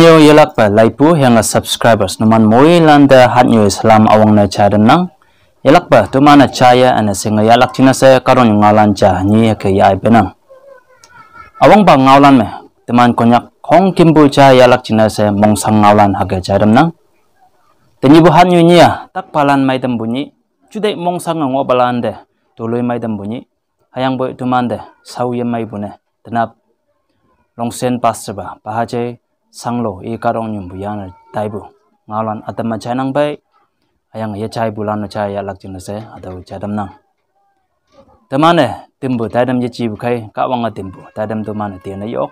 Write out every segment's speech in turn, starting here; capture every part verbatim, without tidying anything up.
Yo yelakpa laipu hüyange subscribers numan moilante hatnyu salam üwangne jai tamnang. Yelakpa teman-e jaiye üne shinge yahlak jingne she kahtoknyu ngaolan ja nyi hüke yaipenang. Üwangpa ngaolan me teman Konyak khongkümpu jai yahlak jingne she mongsang ngaolan hüke jai tamnang. Tenyihpu hatnyu nyi-a takpalan meitampu nyih, juteih mongsange ngohpalante toloimei tampu nyih, hüyangpoi temante shaoye meipu ne tenap Longshen pastorpa Pahajei Shanglo i kahtoknyu pu yane taipu ngaolan ütam-e jainang pei, hüyange yejaipulan-o jai yahlak jingne she hatüo jai tamnang. Teman-e tümpu taitam yejipu khei Kahwange tümpu taitam teman-e tene yok.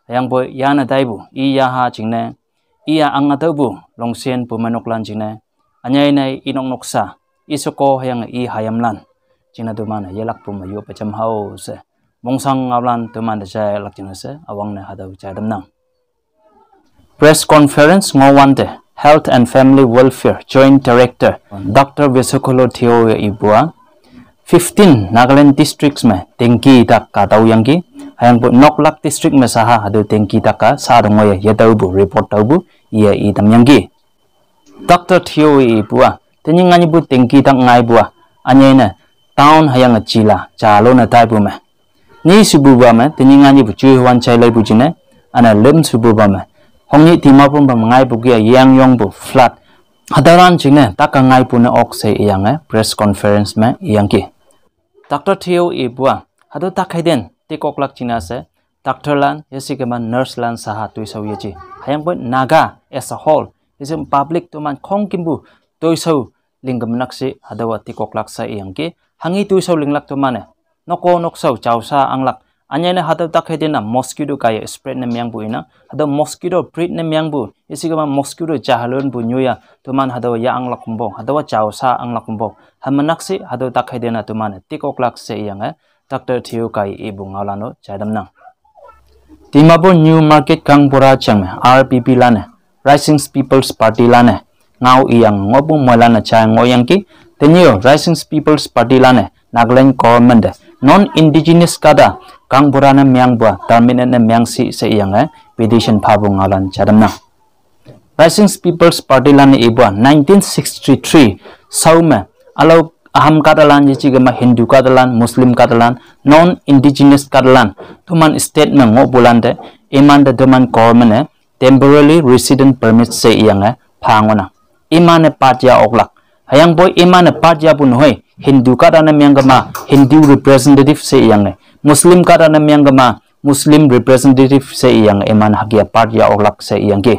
Hüyangpoi yane taipu i yaha jingne, i-a ange tüopu Longshen pumeinoklan jingne, ünyei ne i nok noksa, i sheko hüyange i hayimlan jingne teman-e yelakpu me yoppe jam hao she mongsang ngaolan temante jailak jingne she üwangne hatüo jai tamnang. Press conference ngohwante Health and Family Welfare Joint Director Doctor Vesukholo Thio-e ipu-a fifteen Nagaland districts me dengue tak-a taoyangki, hüyangpoi noklak district me shaha hatüo dengue tak-a sha te ngoiye yetaopu report taopu iye itamyangki. Doctor Thio-e ipu-a tenyih nganyihpu dengue tak ngaipu-a ünyei ne town hüyange jila jalone taipu me, nyi shupupa me tenyih nganyihpu juiwan jaileipu jingne, üne lüm shupupa me, hongnyih Dimapur me ngaipu kia yangyongpu flood, hatüolan jingne tak-a ngaipu ne ok she iyange press conference me iyangki. Doctor Thio ipu-a hatüo tak heiden tikoklak jingne she doctorlan yeshikema nurselan shaha toishao yeji, hüyangpoi Naga as a whole, yeshe public teman khongkümpu toishao lingkemnak she hatüowa tikoklak she iyangki. Hanghi toishao linglak teman-e noko nokshao jaosha anglak, ünyei ne hatüo tak heiden-a mosquito kaiye spread ne mengpu inang, hatüo mosquito breed ne mengpu yeshikema mosquito jahalonpu nyoiya teman hatüowa ya anglak kongpo, hatüowa jaosha anglak kongpo, hümenak she hatüo tak heiden-a teman-e tikoklak she iyange Doctor Thio kaiye ipu ngaolan-o jai tamnang. Dimapur New Market Gaonbura jang me R P P lan-e, Rising People's Party lan-e ngao iyang ngohpu moilan-e jai ngohyangki. Tenyih-o Rising People's Party lan-e Nagaland government te non-indigenous kahta Gaonbura ne mengpu-a terminate ne mengshi she iyange petition phapu ngaolan jai tamnang. Rising People's Party lan-e ipu-a nineteen sixty-three shao me ülao Aham kahtalan yejikema Hindu kahtalan, Muslim kahtalan, non-indigenous kahtalan teman state me ngohpulante imante teman government-e temporary resident permit she iyange pha ngohnang. Iman-e part ya oklak, hüyangpoi iman-e part yapu nehoi Hindu kahta ne mengkema Hindu representative she iyange, Muslim kahta ne mengkema Muslim representative she iyange iman hüke part ya oklak she iyangki.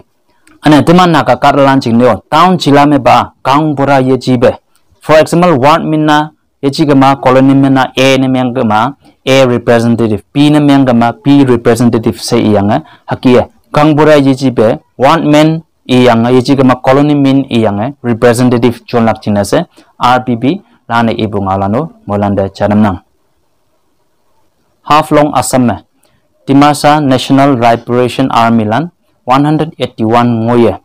Üne teman Naga kahtalan jingne-o town jila me pa Gaonbura yejipe, for example ward min-a yejikema colony min-a A ne mengkema A representative, B ne mengkema B representative she iyange hüke Gaonbura yejipe ward min iyange yejikema colony min iyange representative jonlak jingne she R P P lan-e ipu ngaolan-o moilante jai tamnang. Haflong Assam me Dimasa National Liberation Army lan one hundred eighty-one ngoiye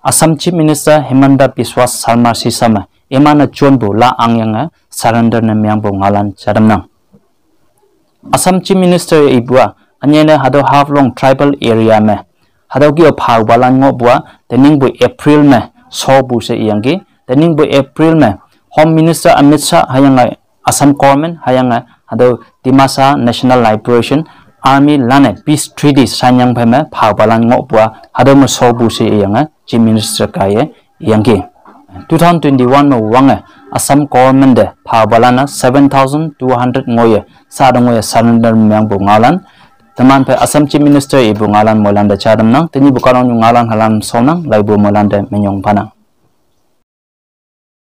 Assam Chief Minister Himanta Biswa Sarma sisa me iman-e jonpu la angyange surrender ne mengpu ngaolan jai tamnang. Assam Chief Minister ipu-a ünyei ne hatüo Haflong tribal area me hatüo kih-o phaopalan ngohpu-a teningpu April me shopu she iyangki. Teningpu April me Home Minister Amit Shah hüyange Assam government hüyange hatüo Dimasa National Liberation Army lan-e peace treaty sign yangphei me phaopalan ngohpu-a hatüo me shopu she iyange Chief Minister kaiye iyangki. Two thousand twenty-one me wange Assam government te phaopalan-a seven thousand two hundred ngoiye sha te ngoiye surrender mengpu ngaolan teman phei Assam Chief Minister ipu ngaolan moilante jai tamnang. Tenyihpu kahtoknyu ngaolan halan shonnang, laipu moilante minyong phanang.